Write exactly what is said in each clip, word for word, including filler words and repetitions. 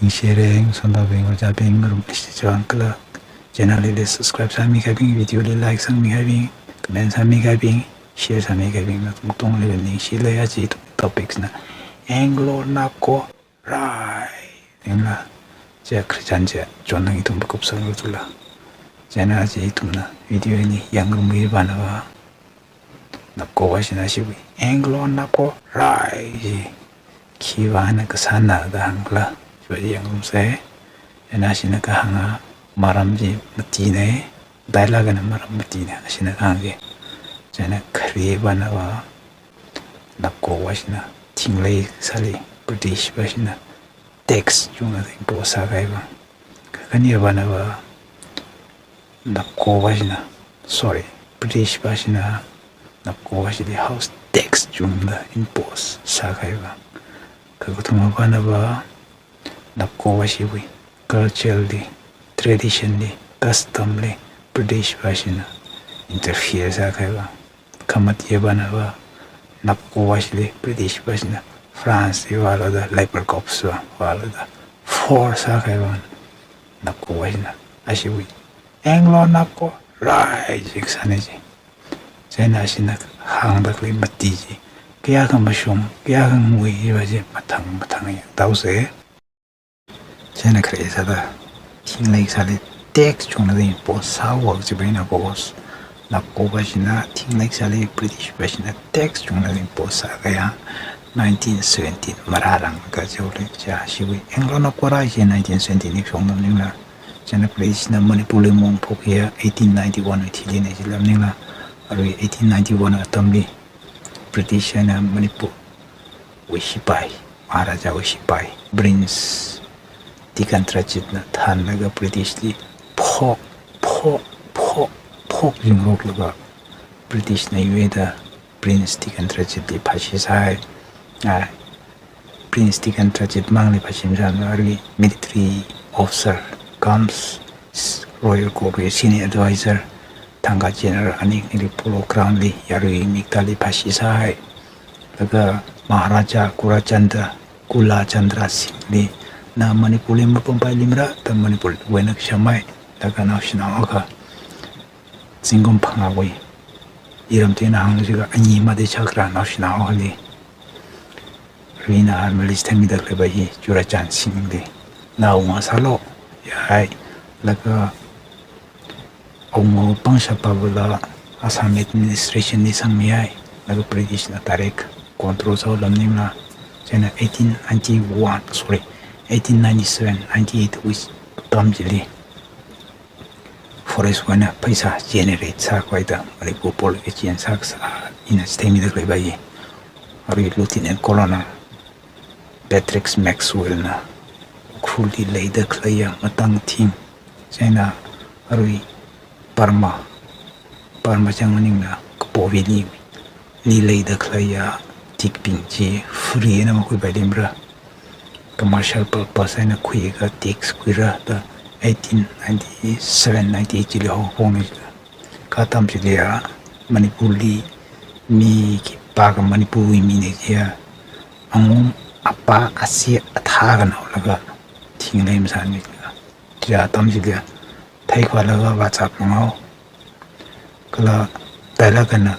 Ningshire, ngasontaobing, ojābing, ngarumnashi chang kala channel hili subscribe sāmikahaibing, video li like sāmikahaibing, comment sāmikahaibing, share sāmikahaibing, nathumli ningshilei. Aja ithum topics na Anglo Napko Rai. Ning la, chi Christian chi, John nang ithum pakup sāngarok tula. Chieina aja ithumna video hili yangngarumki pānava, Napko vāshina ashiwui, Anglo Napko Rai chi khivāna kasāna da hāngkhala, chiva yangngarumsa. Chieina ashina kahānga maram chi matina, dialogue na maram matina, ashina kahāng chi. Chieina khare pānava, Napko vāshina thinglei sāli British vāshina tax chungna impose sākahai vang. Kakhane pānava, Napko vāshina, sorry, British vāshina Napko vāshili house tax chungda impose sākahai vang. Kakathuma pānava, Napko vāshiwui culture li, tradition li, custom li British vāshina interfere sākahai vang. Khamate pānava, Napko vāshili British vāshina France li vālu da, Labour Corps va vālu da, force sākahai vang. Napko vāshina ashiwui, Anglo Napko Rai chi kasāna chi. Chieina ashina hāngda khalei mati chi kayākha mashung, kayākha ngui chiva chi mathang mathang yangtaosa. Chieina khare sāda thinglei sāli tax chungna impose sāhaowa chiva eina, because Napko vāshina thinglei sāli British vāshina tax chungna impose sākahai nineteen seventeen marāranglaga chaole. Chi ashiwui Anglo Napko Rai chi nineteen seventeen li shong maningla, chieina British na Manipur li maungphok hiya eighteen ninety-one wui thilina jila maningla, arui eighteen ninety-one atamli British eina Manipur wui sipai, Maharaja wui sipai, Prince Tikendrajit na thānlaga British li phok, phok, phok, phok ringroklaga British na yuida Prince Tikendrajit li phāshi sāi. Ah, Prince Tikendrajit mangli phāshi masāla, arui military officer, comes royal court wui senior advisor, Thangka General Anik nili Polo Ground li yarui miktāli phāshi sāi. Laga Maharaja Kulachandra, Kulachandra Singh li, na Manipur li mapampai limra, da Manipur wui eina kashamai, laga naoshinao akha, zingkum phangāwui iram tui eina hānglu jiakha, ani mati chakra naoshinao akhali, arui ina armali theimida khaleiva hi Churachan Singh li, na awunga sālu, yai, laga awunga pangshap pāvāla Assam administration li sangmihai, laga British na direct control sāhaola maningla, chieina eighteen ninety-one, sorry, eighteen ninety-seven ninety-eight wui atam chili forest wui eina pheisā generate sākhavai da Manipur Polk Agency sākasā ina chitheimida khaleiva hi, arui Lieutenant Colonel Patrick Maxwell na Ukhrul li leida khaleiya matang thing, chieina arui Burma, Burma chang maningla Kapo Valley li leida khaleiya tikbing chi free eina makhuipai limra, commercial purpose eina khuiakha tax khuira da eighteen ninety-seven ninety-eight chili haophokna jila. Kha atam chiliya Manipur li mi khipākha, Manipur wui mina chiya, angum, apā, ashi, athā khanaolaga thinglei masāmana jila. Chi atam chiliya theikhuilaga vāzat mangao. Kala dialogue na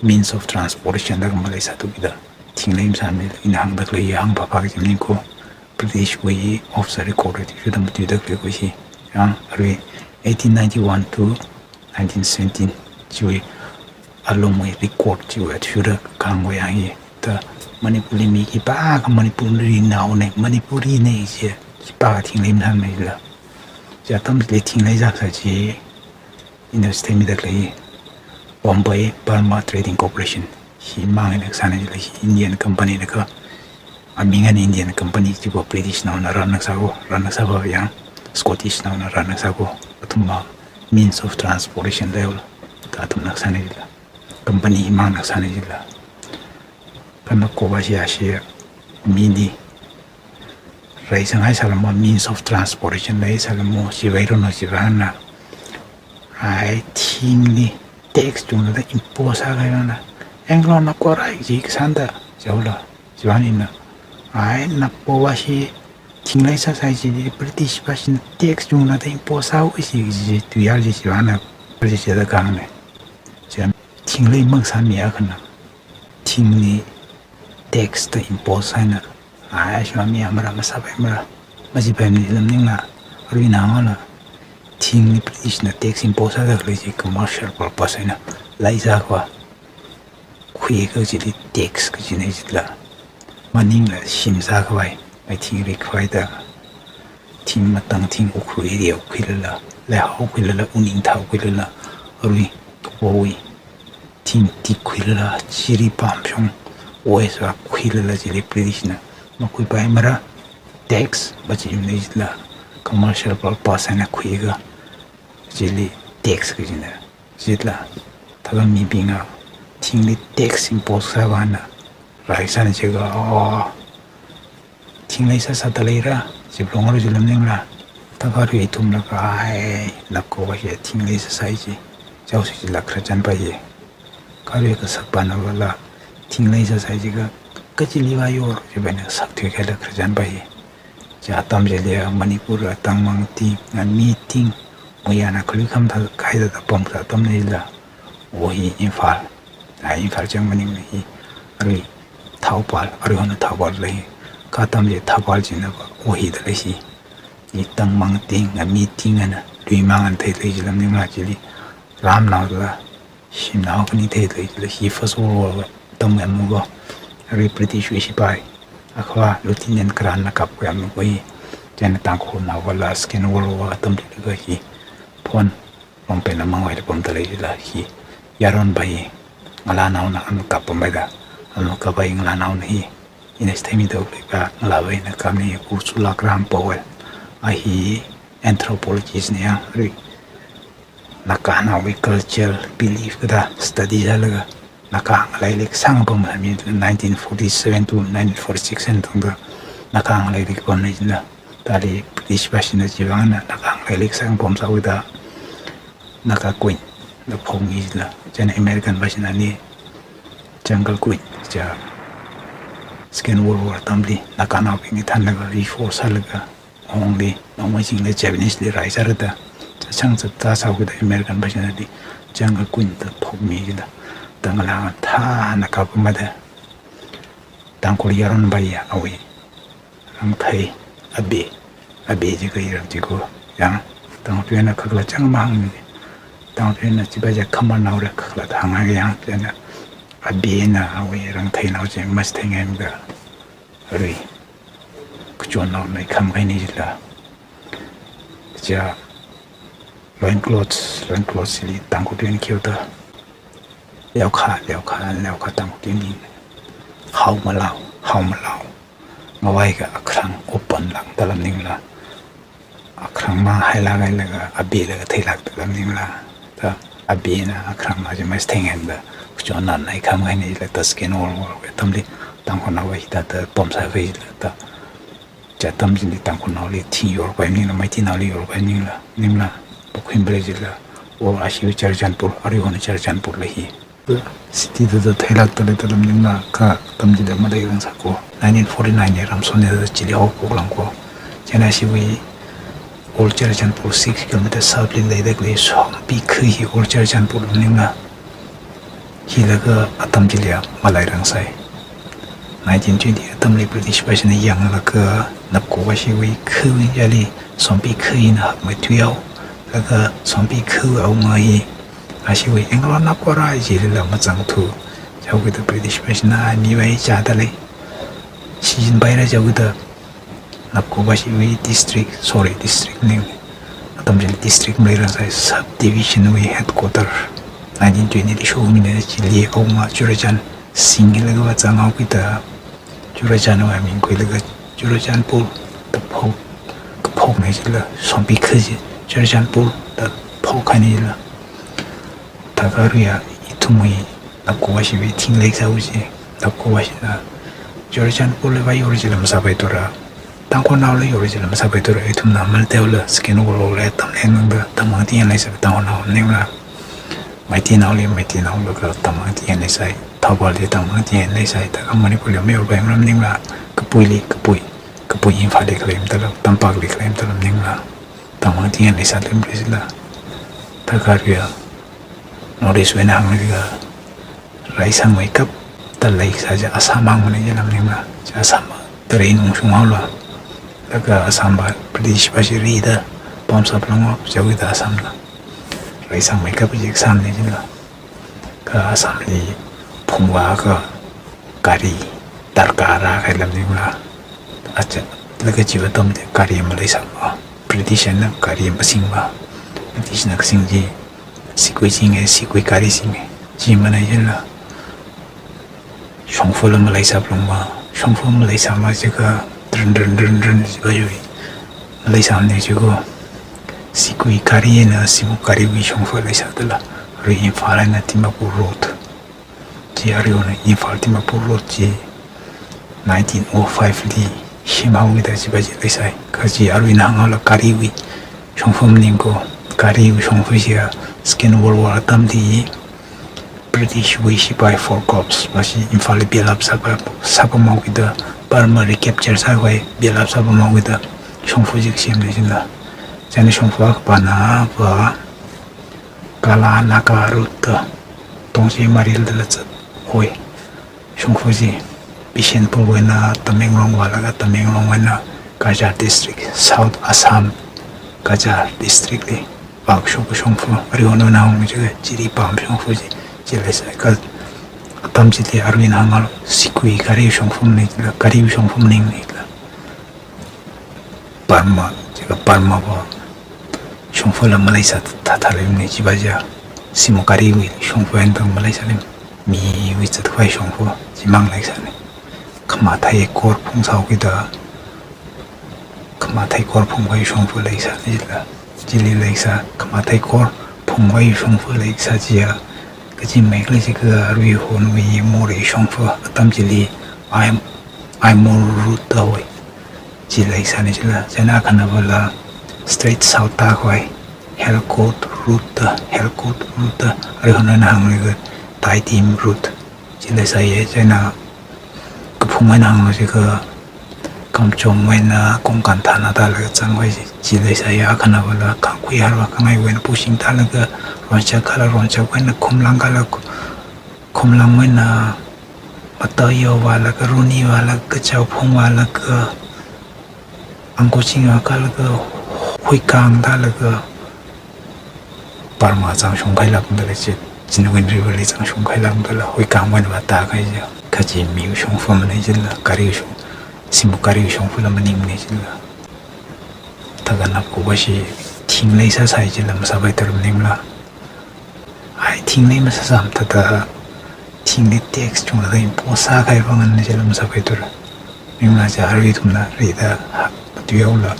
means of transportation da kha maleisāthu kida thinglei masāmana, ina hāngda khalei hi hāngphāphā kaji maningkho, British wui officer record athishurda matuida khalei kho hi. Yang arui eighteen ninety-one to nineteen seventeen chiwui alungwui record chiwui athishurda kahāngwui yang hi. Da Manipur li mi khipākha Manipurinaona, Manipurina chi khipākha thinglei masāmana jila. Chi atam chili thinglei zākasā chi ina chitheimida khalei Bombay Burma Trading Corporation, hi mang eina kasāna jila, hi Indian company na kha, aming eina Indian company, chiva British naona run na kasā kho, run na kasā va yang, Scottish naona run na kasā kho, athumva means of transportation leihaola, da athumna kasāna jila, company hi mangna kasāna jila. Kha Napko vāshi ashi, mili reisang haisālamo, means of transportation leisālamo, chiva eina chiva eina, ai thingli tax chungda impose sākahai vangna, Anglo Napko Rai chi kasāna da, chaola, chiwui eina, ai Napko vāshi Thing leisāsai chili British pāshina tax chungna da impose sāhaoki kaji, tuiyār chi chivāngna British da kahāngna. Chieina thinglei mang sāmi akhana. Thingli tax da impose sāhaina. Ai, ashwa mi amara masāpaimara, majipaimara lam maningla, arui nangla, thingli British na tax impose sāda khalei chi commercial purpose eina leisākhavai. Khuiakha chili tax kajina jila, maningla shim sākhavai, mai thing rikhavai da, thing matang, thing Ukhrul area khuilala, Leihao khuilala, Uningthao khuilala, arui kapowui thing tik khuilala, Jiribam shong, West va khuilala chili British na makhuipaimara, tax machimna jila, commercial purpose eina khuiakha chili tax kajina. Jila, thāda mibingna thingli tax impose sāvāna, rai sāna jiakha, oh, thing leisā sāda leira, jiplong aru jilam maningla, thākha arui ithumla kahai, napko va hi thing leisāsai chi, jaosi jila khararchan paiya. Kha arui kasakpana vala, thing leisāsai jiakha, kachili va yor, jipaina sakthui kahaila khararchan paiya. Chi atam chili Manipur a Tangmang ting, Ngami ting, Moyan a khalui kham thā kaida da pamkasā atamna jila, o hi Imphal, a Imphal chang maningla hi, arui Thoubal, arui hona Thoubal lei, kha atam chi Thoubal china va, o hi da lei hi. Hi Tangmang ting, Ngami ting eina, Luimang eina theilei jilam maningla chili, ramnaola shimnao khani theilei jila, hi First World War atam eina mukho, arui British wui sipai, akhava Lieutenant Grant na kapkhui eina mukho hi, chieina Tangkhulnao vala Second World War atam chili kha hi, phon Longpen na mangvaila pamda lei jila hi, yaron pai, ngalānaona ama kappampaida, ama kapai ngalānaona hi, ina chitheimida khalei pa, ngalāvaina kapna hi, Urchula Grant Powell, a hi anthropologist na ya, arui Naganaowui culture, belief kathā study sālaga, Naga ngalei leikasang pam mi nineteen forty-seven to nineteen forty-six eina tangda Naga ngalei leikapamna jila, thāli British pāshina chivāngna Naga ngalei leikasang pamsāhaoda Naga Queen da phokmi jila, chieina American pāshina ani Jungle Queen, chi Second World War atamli Naganaobing hi thanlaga, reforce sālaga, Hongli, Nongmei chingli Japanese li rai sārada, chachang chata sāhaoda American pāshina ali Jungle Queen da phokmi jila, da ngalā thāna kapamada, Tangkhul yaron paiya awui rangthei, Abe, Abe jiakha iram jiko, yang, Tangkhul tuina khakla chang mahāng ni, Tangkhul tuina chipa ja khamar naora khakla thang yang, tuina Abena awui rangtheinao chi machitheingaimada, arui kachonnaona ikham kahaina jila, chi loincloth, loincloth chili Tangkhul tui khiuda, leokha, leokha, leokha Tangkhul tui, hao malao, hao malao, ngavai ka akhrang open lang da lam maningla, akhrang mahailak hailaga, Abela katheilak da lam maningla, da Abena akhrang na chi machitheingaimada, kachonnaona ikham kahaina jila, da Second World War wui atamli Tangkhulnao va hithāda pamsākahai jila, da chi atam chili Tangkhulnaoli thing yorpai maningla, Meiteinaoli yorpai maningla, maningla, pakhuipaira jila, o ashi Churachandpur, arui hona Churachandpur lei hi, city da da theilak da lei da lam maningla, kha atam chili maleirangsāko. Nineteen forty-nine li ramsona da chili haophok langko. Chieina ashiwui Old Churachandpur six kilometer south li leida khalei Sompikhu hi Old Churachandpur maningla, hilaga atam chili maleirangsai. Nineteen twenty atamli British pāshina yanglaga Napko vashiwui khu ving jali Sompikhu hina hakmeithui haolaga Sompikhu awunga hi ashiwui Anglo Napko rai chilila mazangthu. Chaokida British pāshina miwui chāda lei. Shichinpaira chaokida Napko vashiwui district, sorry, district maning, atam chili district maleirangsai, subdivision wui headquarter. Nineteen twenty li shokmida chili awunga Churachan Singh laga va zanghaokida Churachan wui aming khuilaga Churachandpur da phok, kaphokna jila, Sompikhu chi Churachandpur da phokkahaina jila. Thākha aruiya ithumwui Napko vashiwui thing leikasāwui chi, Napko vashina Churachandpurli va yora jila masāpaithura, Tangkhulnaoli yora jila masāpaithura, ithumna maleithuda Second World War wui atamli nangda Tangkhul ting eina leisai, Tangkhulnao maningla, Meiteinaoli Meiteinaolaga Tangkhul ting eina leisai, Thoubal li Tangkhul ting eina leisai, thākha Manipurli mayorpaimara maningla, kapuili kapui, Kapui Imphalli khalei mathālāk, Tampakli khalei mathālāk maningla, Tangwang tingan leisālei mathālāk. Thākha aruiya North East wui eina hānglakha raisangmeikap da leisā chi Assam mang maningla maningla, chi Assam train ungshung haola. Laga Assam va British va shirida pamsap longwap chawida Assam la. Raisangmeikap chi Assam ne chila. Kha Assamli phungvākha gari darkar rākahai lam maningla. Acha, laga chiwui atamli gari maleisāva. British na gari masingva. British na kasing chi, sigui singe, sigui gari singe. Chi maningla shongfala maleisā phalungva. Shongfa maleisāva chikha dren dren dren dren chiva yui. Maleisā ne chiko. Sigui gari na, simuk gariwui shongfa leisā dala. Arui Imphal na Dimapur road. Chi aruina Imphal Dimapur road chi nineteen oh five li shim haokida chiva chi leisai. Kha chi aruina hānghaola gariwui shongfa maningko. Gariwui shongfa chiya Second World War atamli British wui shipai Four Corps va chi Imphalli build up sāpa, sāpam haokida, Burma recapture sākhavai build up sāpam haokida shongfa chi semne chila. Chieina shongfa kapana va Kala Naga route da, Tongshim Maril dala zathoi. Shongfa chi Bishnupur wui eina Tamenglong vālaga, Tamenglong wui eina Cachar district, South Assam, Cachar district li vāshok shongfa, aruihon eina hāng chi, chili pam shongfa chi, chi leisai. Kha atam chili aruina hānghaola sigui gari shongfa maningla, gari shongfa maningnila. Burma, chikha Burma va shongfala maleisā thāthālei ne chiva chiya. Simuk gariwui shongfa eina tang maleisālei, miwui zatkhavai shongfa chimang leisāne. Khamathei kor phungsā haokida, khamathei kor phungkhavai shongfa leisāne chila. Chili leisā, khamathei kor phungkhavai shongfa leisā chiya. Kachi maikli chikha aruihonwui Moreh shongfa atam chili Ai, Aimol route da hoi. Chi leisāne chila, chieina akhanavala straight south tākhavai, Helkot route da, Helkot route da, aruihon eina hānglakha Taidim route. Chi leisāye, chieina kaphung eina hānglaga chikha Kamjong wui eina Konkan thana tālaga zangkhavai chi, chi leisāye. Akhanavala Khangkhui Harva Khangai wui eina Pushing tālaga Ronchak kala, Ronchak wui eina Khumlang kala, Khumlang wui eina Matayo vālaga, Runi vālaga, Chaophung vālaga, Angkoching vālaga, Huikang tālaga, Burma zangshung khailāk dala chi, Chindwin River li zangshung khailāk dala, Huikang wui eina vātākahai chi. Kha chi miwui shongfa mane chila, gari shong, simuk gari shongfala maningne chila. Thākha nap kuva chi thingli sāsai chila masāpaithura maningla. Ai, thingli masāsam thāda, thingli tax chungda impose sākahai vang eina chila masāpaithura. Maningla chi arui ithumna rida hak tuihaola.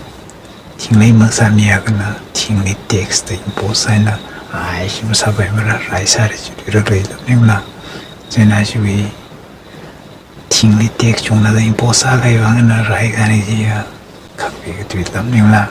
Thingli masāmi akhana thingli tax da impose sāhaina, ai, chi masāpaimara, raisāra chi tuirakleila maningla. Chieina chiwui thingli tax chungda impose sākahai vang eina raikahai chiya, khakpi katui lam maningla.